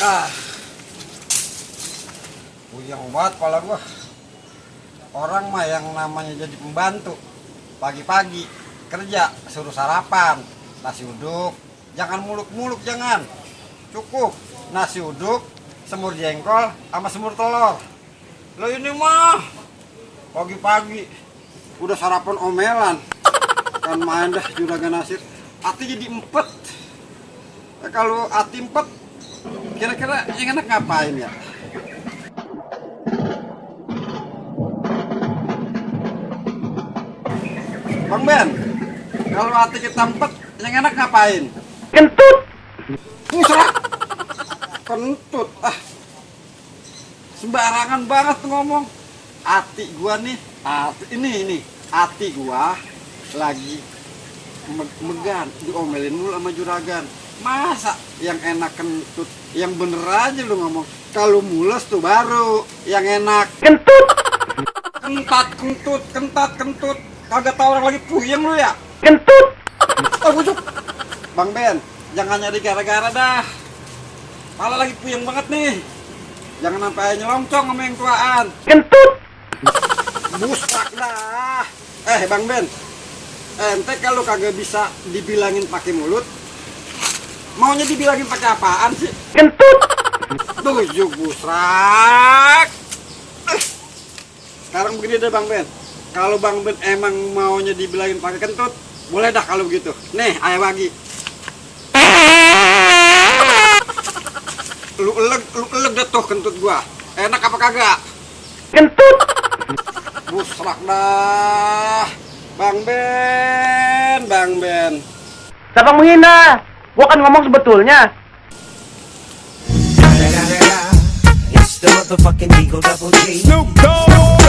Ah, puyeng banget kepala gua. Orang mah yang namanya jadi pembantu, pagi-pagi kerja suruh sarapan, nasi uduk, jangan muluk-muluk, jangan. Cukup nasi uduk, semur jengkol, sama semur telur. Lo ini mah pagi-pagi udah sarapan omelan, kan main dah juragan Nasir. Hati jadi empet. Kalau hati empet, kira-kira yang enak ngapain ya? Bang Ben, kalau hati kita empet, yang enak ngapain? Kentut. Musrah. Kentut. Sembarangan banget ngomong. Hati gua nih, ini hati gua lagi megan, diomelin mulu sama juragan. Masa yang enak kentut, yang bener aja lu ngomong. Kalau mules tuh baru yang enak. Kentut. Kentut. Kagak tahu orang lagi puyeng lu ya? Kentut. Busuk. Bang Ben, jangan nyari gara-gara dah. Malah lagi puyeng banget nih. Jangan sampai nyelongcong sama yang tuaan. Kentut. Busak dah. Bang Ben, ente kalau kagak bisa dibilangin pakai mulut, maunya dibilangin pakai apaan sih? Kentut. Tujuh busrak. Sekarang begini deh Bang Ben. Kalau Bang Ben emang maunya dibilangin pakai kentut, boleh dah kalau begitu. Nih, ayah bagi. Lu elek dah tuh kentut gua. Enak apa kagak? Kentut. Busrak dah. Bang Ben. Siapa menghina? Gua kan ngomong sebetulnya. It's the motherfucking Eagle Double G. Snoop Dogg.